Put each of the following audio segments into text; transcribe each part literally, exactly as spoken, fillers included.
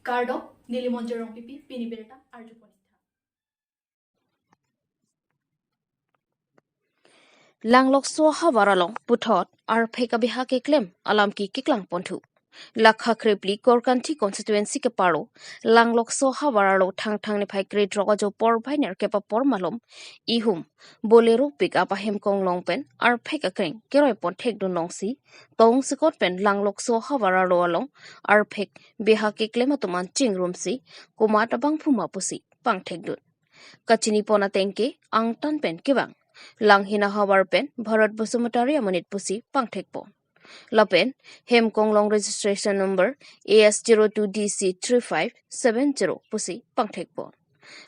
Kardom, neli Monjir Rongpipi, pini birta arjupon. Langlokso ahavar along puthot arphek abeha keklem alam ke keklang ponthu. Lakha krepli Korkanthi constituency keparo Langlokso ahavar arlo Thangthang niphai krethrok ajo porbai nerkep apor malom ihum Bolero pickup ahem konglong pen arphek akreng keroi pon thekdun longsi tongsekot pen Langlokso ahavar arlo along arphek beha keklem atum an chingrumsi komat abangphu ma pusi pangthekdun. Kachini pon ateng ke angtan pen kevang Langhin ahavar pen Bharat Basumatary amonit pusi pangthek pon. Lapen hem konglong registration number A S zero two D C three five seven zero pusi pangthek pon.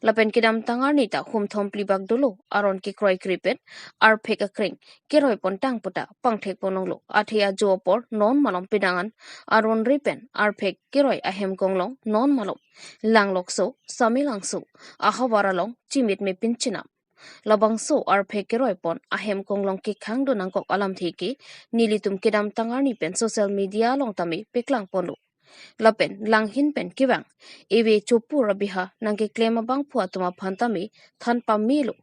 Lapen kedamtang arni ta humthom plibak dolo aron kekroikre pen arphek akreng keroi pon tang puta pangthek pon longlo. Athe ajo apor non malom penang an aron re pen arphek keroi ahem konglong non malom Langlokso, Samelangso ahavar along chimit me pinchinam. Labangso arphek keroi pon ahem konglong kekhang do nangkok alamthe ke nelitum kedamtang arni pen social media along tame peklang ponlo. Lapen Langhin pen kevang eve chopur abeha nangkeklem abangphu atum aphan tame than pamelo.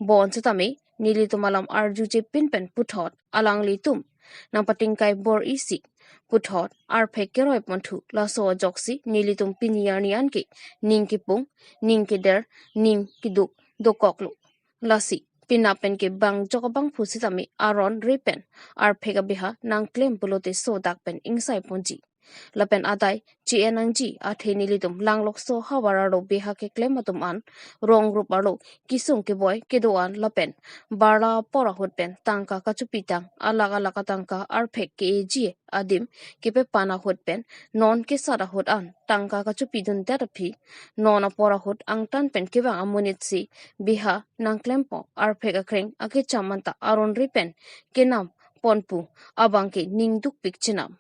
Bonsitame nelitum alam arjuje pin pen puthot alanglitum nangpatingkai bor-isi puthot arphek keroi ponthu. Laso ajoksi nelitum pini arni an ke ning kepung, ning keder, ning keduk dokoklo. Lasi penap pen ke bangjok abangphu sitame aron re pen arphek abeha nangklem pulote sodak pen ingsai ponji. Lapen adai G N ang G athe nelitum Langlokso ahavar arlo beha keklem atum an rong rup arlo kesung keboi kedo-an lapen barla apor ahut pen tangka kachopitang alak alak atangka arphek ke-eji adim kepepan ahut pen non kesat ahut an tangka kachopidundet aphi non apor ahut angtan pen kevang amonit si beha nangklem pon arphek akreng akecham anta aron re pen kenam ponpu abang ke ning dukpik chinam.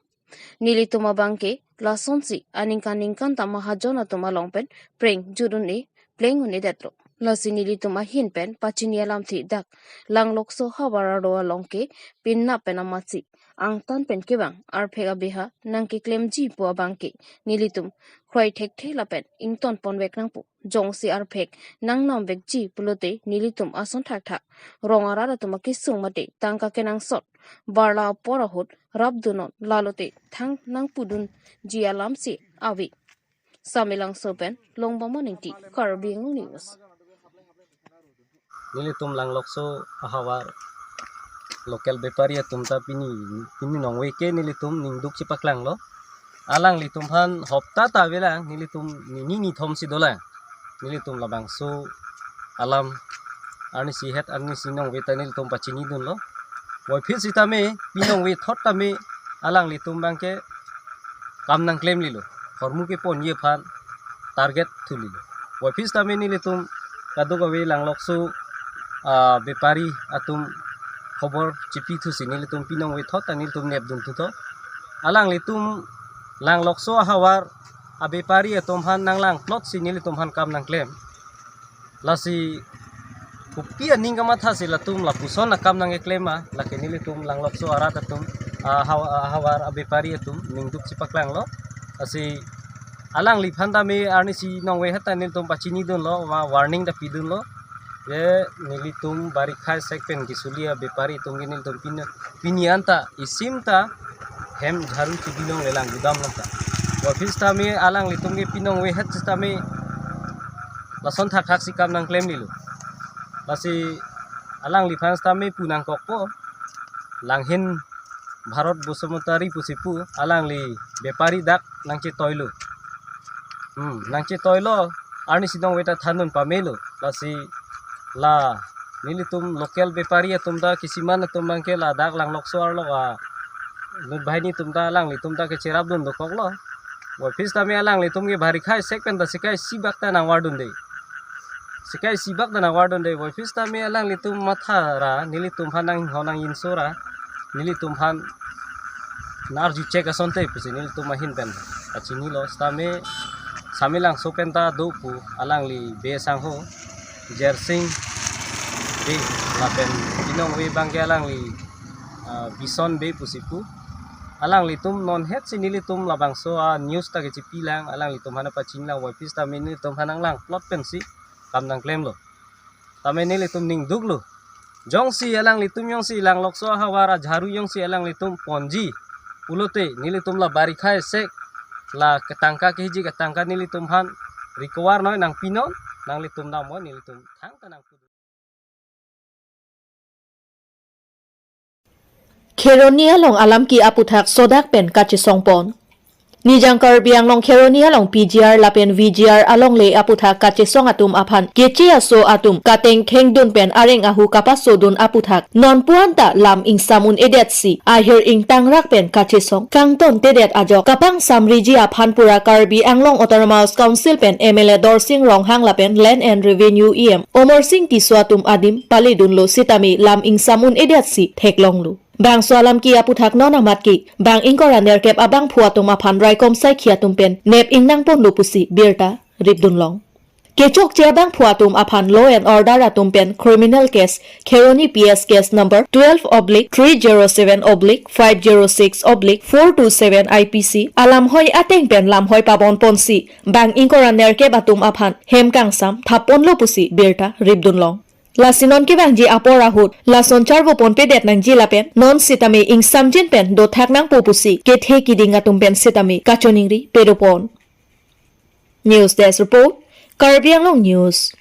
Nelitum abang ke lasonsi aningkan ningkan ta mahajon atum along pen preng jut un-e pleng un-edetlo. Lasi nelitum ahin pen pachini alamthe dak Langlokso ahavar arlo along ke penap pen amatsi angtan pen kevang arphek abeha nangkeklemji pu abang ke nelitum kroi thekthe lapen ington ponvek nangpo. Jongsi arphek nangnamvekji pulote nelitum ason thakthak rong arat atum akesung mate tangka kenangsot barla apor ahut rapdunnon, lalote thang nangpudunji alamsi ave. Samelangso pen Longbama Ingti, Karbi Anglong News. Nelitum Langlokso ahavar local bepari atum ta pini, pini nongve ke nelitum ningduk chepaklanglo. Alanglitum aphan hopta ta avelang, nelitum nini nithom si dolang. Nelitum labangso alam arnisi het arnisi nongve ta nelitum pachinidunlo. Puvoiphit sitame pini nongve thot tame alanglitum abang ke kam nangklemlelo. Hormu keponji aphan target thulelo. Puvoiphit sitame nelitum kadokave Langlokso, ah, bepari atum khobor chipithusi nelitum pini nongve thot ta nelitum nepdun thuto. Alanglitum Langlokso ahavar abepari atum aphan nanglangplotsi nelitum aphan kam nangklem. Lasi kopi aning kamathasi latum lapuson akam nangkeklem ma, lake nelitum Langlokso arat atum, ah, haw-, ah, ahavar abepari atum ningduk chepaklanglo. Lasi alangliphan tame arnisi nongve het ta nelitum pachinidunlo, wa-, warning ta pidunlo. Je nelitum barikha sek pen kisuli abepari atum ke nelitum pin-, pini anta isim ta hem jharu chibi longlelang gudam along ta. Puvoiphit sitame alanglitum ke pini nongve het sitame lason thakthak si kam nangklemlelo. Lasi alangliphan sitame pu nangkokpo, Langhin Bharat Basumatary pusi pu, alangli bepari dak nangchetoilo. Hmm, nangchetoilo, arnisi nongve ta thandun pamelo. Lasi la nelitum local bepari atum ta kisiman atum abang ke ladak Langlokso arlo a nut banghini atum ta alanglitum ta kecherapdun dokoklo. Puvoiphit sitame alanglitum ke barikha sek pen ta sekai isi bak ta nangvardunde. Sekai isi bak ta nangvardunde. Puvoiphit sitame alanglitum matha ra nelitum aphan nang ho nang inso ra nelitum aphan narju chek asonte pusi nelitum ahin pen pachinilo. Sitame Samelangso pen ta do pu alangli Bey asangho Jersing Bey lapen pini nongve abang ke alangli, ah, Bison Bey pusi pu. Alanglitum non hetsi nelitum labangso a news ta kechipi lang, alanglitum aphan pachini lang voiphis tame nelitum aphan nanglang plot pensi kam nangklemlo. Tame nelitum ning duklo. Jongsi alanglitum jongsi langlokso ahavar ajharu jongsi alanglitum ponji pulote nelitum la barikha esek la ketangka kehiji ketangka nelitum aphan recover noi nangpinon, nanglitum damnon, nelitum thangta nangpu. Kheroni along alamki aputhak sodak pen kachesongpon. Nijang Karbi Anglong Kheroni along P G R lapen V G R alongle aputhak kachesong atum aphan keche aso atum kateng khengdun pen areng ahu kapasodun aputhak nonpu anta lam ingsam un-edetsi ahir ingtangrak pen kachesong kangtontedet ajok kapangsamriji aphan pura Karbi Anglong Autonomous Council pen M L A Dorsing Ronghang lapen Land and Revenue E M Amarsing Tisso atum adim paledunlo sitame lam ingsam un-edetsi theklonglo. Bangso alamki aputhak non amat ke bang ingkoi ra nerkep abangphu atum aphan raikom saikhi atum pen nep ingnangponlo pusi birta ripdunlong. Kechokche abangphu atum aphan law and order atum pen criminal case, Kheroni P S case number twelve oblique three zero seven oblique five zero six oblique four two seven I P C alam hoi ateng pen lam hoi pabonponsi bang ingkoi ra nerkep atum aphan hem kangsam thapponlo pusi birta ripdunlong. Lasi non kevangji apor ahut lason charvoponpedet nangji lapen non sitame ingsamjin pen dothak nangpo pusi kethe kiding atum pen sitame kachoningri pedopon. News Desk Report, Karbi Anglong News.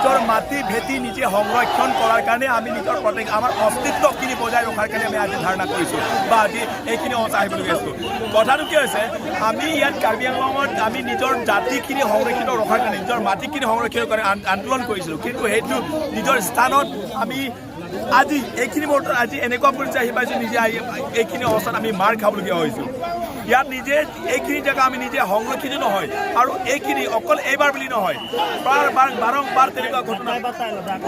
নিজৰ মাটি ভেটি নিজে সংৰক্ষণ কৰাৰ কাৰণে আমি নিজৰ প্ৰত্যেক আমাৰ অস্তিত্বখিনি বজাই ৰখাৰ কাৰণে আমি আজি ধৰ্ণা কৰিছোঁ বা আজি এইখিনি অৱস্থা আহিবলগীয়া হৈছোঁ। কথাটো কি হৈছে, আমি ইয়াত কাৰ্বি আংলঙত আমি নিজৰ জাতিখিনি সংৰক্ষিত ৰখাৰ কাৰণে, নিজৰ মাটিখিনি সংৰক্ষিত কৰি আন- আন্দোলন কৰিছিলোঁ, কিন্তু সেইটো নিজৰ স্থানত আমি আজি এইখিনি মুহূৰ্তত আজি এনেকুৱা পৰ্যায় আহি পাইছোঁ, নিজে আহি এইখিনি অৱস্থাত আমি মাৰ খাবলগীয়া হৈছোঁ। ইয়াত নিজে এইখিনি জেগা আমি নিজে সংৰক্ষিত নহয় আৰু এইখিনি অকল এইবাৰ বুলি নহয়, বাৰ বাৰ বাৰম্বাৰ তেনেকুৱা ঘটনা,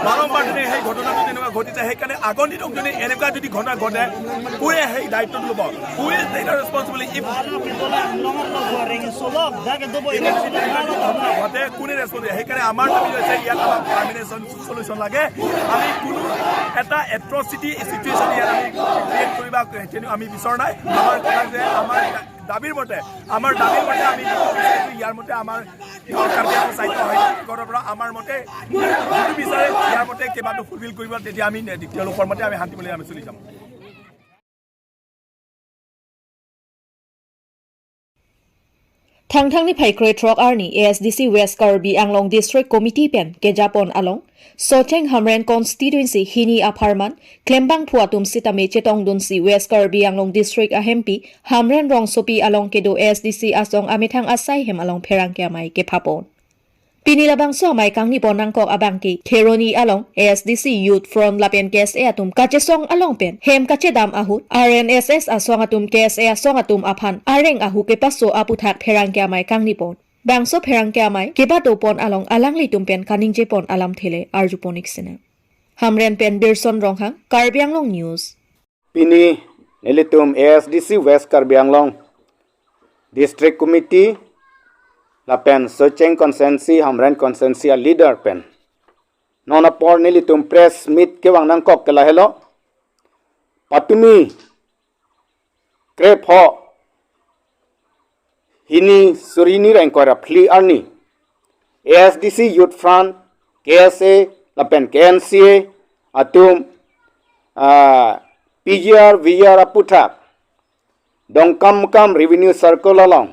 বাৰম্বাৰ তেনে সেই ঘটনাটো তেনেকুৱা ঘটিছে। সেইকাৰণে আগন্তুক যদি এনেকুৱা যদি ঘটনা ঘটে, কোনে সেই দায়িত্বটো ল'ব? Who is taking responsibility? If ঘটে, কোনে ৰেছপন্সিবল? সেইকাৰণে আমাৰ দাবী হৈছে ইয়াত আমাক পাৰ্মানেণ্ট চলিউশ্যন লাগে। আমি কোনো এটা এট্ৰচিটি চিটুৱেশ্যন ইয়াত আমি ক্ৰিয়েট কৰিব তেনে আমি বিচৰা নাই। আমাৰ কথা যে আমাৰ দাবীৰ মতে, আমাৰ দাবীৰ মতে আমি যিটো বিচাৰিছোঁ, ইয়াৰ মতে আমাৰ কাৰ্বি আংলং স্বায়ত্তশাসিত অধিকাৰৰ পৰা আমাৰ মতে যিটো বিচাৰে, ইয়াৰ মতে কেইবাটো ফুলফিল কৰিব, তেতিয়া আমি তেওঁলোকৰ মতে আমি শান্তি বুলি আমি চলি যাম। Thangthang niphai krethrok arni A S D C West Karbi Anglong District Committee pen kejapon along Socheng Hamren Constituency hini apharman klembangphu atum sitame chetongdunsi West Karbi Anglong District ahempi Hamren rongsopi along kedo A S D C asong amethang asai hem along pherangke amei kephapon. Pini labangso amei kangnipon nangkok abangke Kheroni along A S D C Youth Front lapen K S A atum kachesong along pen hem kachedam ahut R N S S asong atum K S A asong atum aphan areng ahu kepaso aputhak pherangke amei kangnipon. Bangso pherangke amei kebadopon along alanglitum pen kaningjepon alamthe le arjupon ik sina. Hamren pen Birson Ronghang, Karbi Anglong News. Pini nelitum A S D C West Karbi Anglong District Committee lapen Socheng Constituency, Hamren Constituency a leader pen non apor nelitum press meet kevang nangkok ke lahelo. Patumi krepho hini suri hini ra ingkoi ra phli arni A S D C Youth Front, K S A lapen K N C A atum, ah, P G R V G R aputhak Dongkamukam Revenue Circle along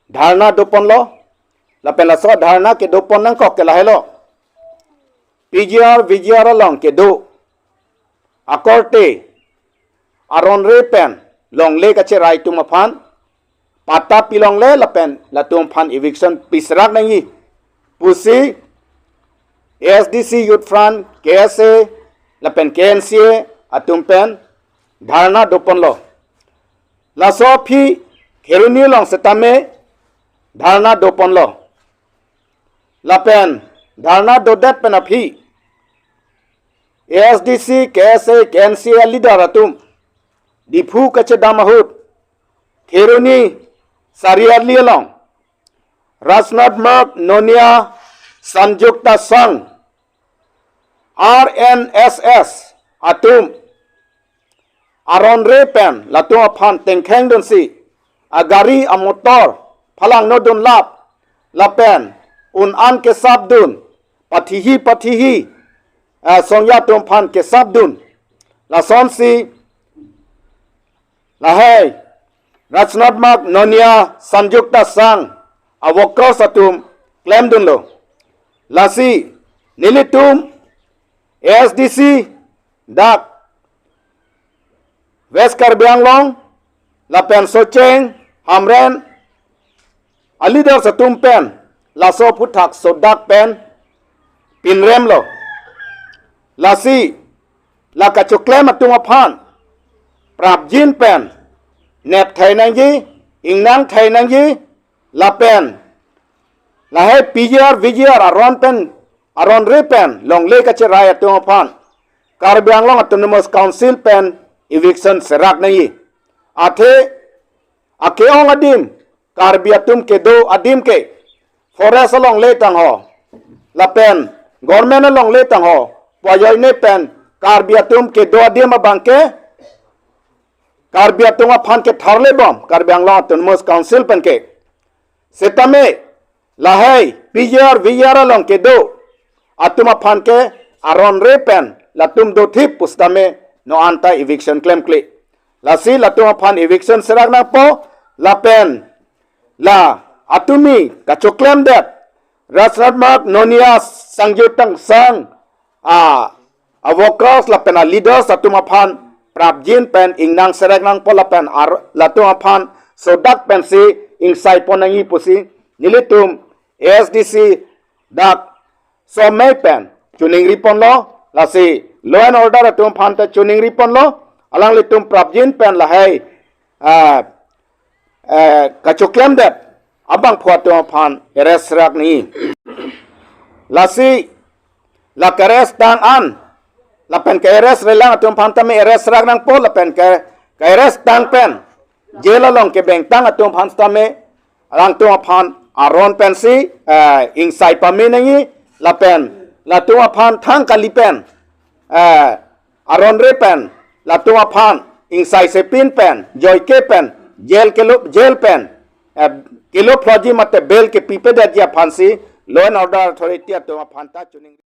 dharna doponlo, lapen laso dharna kedopon nangkok ke lahelo. P G R V G R along kedo akorte aron re pen longle kacherai atum aphan patta pilongle lapen latum aphan eviction piserak nangji pusi A S D C Youth Front, K S A lapen K N C A atum pen dharna doponlo. Laso aphi Kheroni along setame dharna doponlo. Lapen dharna dodet pen aphi A S D C, K S A, K N C A leader atum Diphu kachedam ahut Kheroni Sariali along Rajnath Marg Nonia Sanjukta Sangh, R N S S atum aron re pen latum aphan tengkheng dunsi, agari amotor phalang no dun lap, lapen un an kesap dun, pathihi pathihi, eh, songja atum aphan kesap dun. Lasonsi lahai Rajnath Marg Nonia Sanjukta Sangh a workers atum klem dunlo. Lasi nelitum A S D C dak West Karbi Anglong lapen Socheng, Hamren a leaders atum pen laso aphuthak sodak pen pinremlo. Lasi la kachoklem atum aphan prapjin pen nep thai nangji, ingnang thai nangji, lapen lahai P G R, V G R aron pen, aron re pen longle kacherai atum aphan Karbi Anglong Autonomous Council pen eviction serak nangji. Athe ake-ong adim, Karbi atum kedo adim ke forest alongle tangho, lapen government alongle tangho pu ajoine pen Karbi atum kedo adim abang ke Karbi atum aphan ketharle bom Karbi Anglong Autonomous Council pen ke. Setame lahai P G R, V G R along kedo atum aphan ke aron re pen latum dothip pusitame non anta eviction klemkle. Lasi latum aphan eviction serak nangpo, lapen la atumi kachoklemdet Rajnath Marg Nonia Sangjutang Sangh a, a workers lapen a leaders atum aphan prapjin pen ingnang serak nangpo lapen ar-, latum aphan sodak pensi ingsai pon nangji pusi nelitum A S D C dak somei pen choningri ponlo, lasi law and order atum aphan ta choningri ponlo, alanglitum prapjin pen lahai, ah, eh, kachoklemdet abangphu atum aphan arrest serak nangji. Lasi la ka-arrest tang an, lapen ka-arrest relang atum aphan tame arrest serak nangpo, lapen ka, ka-arrest tang pen jail along kebengtang atum aphan tame alangtum aphan aron pensi, eh, ingsai pame nangji, lapen latum aphan thang kali pen, eh, aron re pen latum aphan ingsai sepin pen, joike pen, jail kelo, jail pen, eh, kelo phloji mate bail kepipedetji aphansi law and order authority atum aphan ta choning.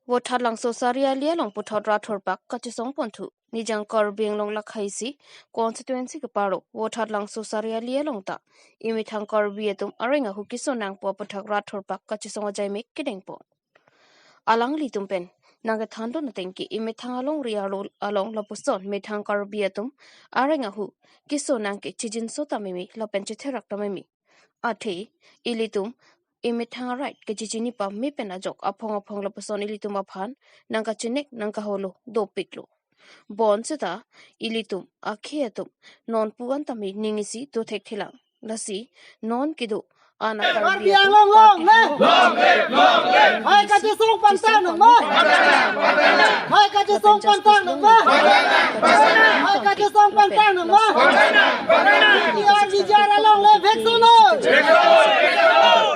Vothatlangso Sariali along puthot rathor pak kachesong ponthu. Nijang Karbi Anglong lakhaisi constituency keparo Vothatlangso Sariali along ta imethang Karbi atum areng ahu keso nangpo aputhak rathor pak kachesong ajaimek kedengpo. Alanglitum pen nangkethan dun ateng ke imethang alongri arlo along lapuson methang Karbi atum areng ahu keso nang ke chijinso ta meme lapen chetherak ta meme. Athe ilitum imethang a-right kachechini pame pen ajok aphong aphong lapuson ilitum aphan nangkachinek nangkaholo dopiklo. Bonseta ilitum akhei atum non pu an tame ning isi dothekthelang. Lasi non kedo ana Karbi Karbi atum Anglong long live! Hai kachesong pantang nang ma! Hai kachesong pantang nang ma! Hai kachesong pantang nang ma! P G R, V G R along le eviction noi!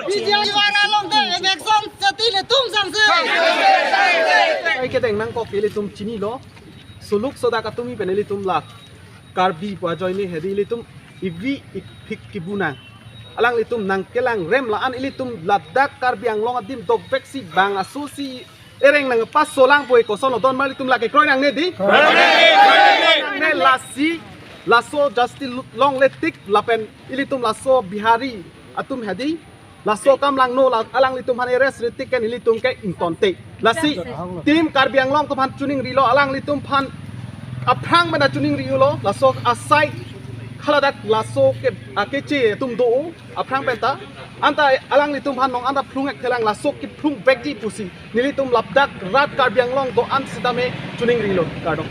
P G R, V G R along te eviction seti le tum sangse! Ai kedeng nangkok ilitum chinilo. Suluk sodak atumi pen ilitum la Karbi pu ajoine hedi ilitum ivi iphik kibu nang. Alanglitum nangkelang rem la-an ilitum ladak Karbi Anglong adim dokveksi bang asosi ereng nangpaso lang poi koson odon mar ilitum lake kroi nangne di? Ne lasi laso justice longle tik lapen ilitum laso Bihari atum hedi laso kam langno la alanglitum aphan arrest ri tik ke nelitum ke ingtonte. Lasi team Karbi Anglong atum aphan choningrilo, alanglitum aphan aphrang pen ta choningrilo, laso asai haladak laso ke akeche atum do aphrang pen ta anta alanglitum aphan non anta phlung-ek thelang, laso kephlung vekji pusi nelitum ladak rat Karbi Anglong do-an sitame choningrilo, kardom.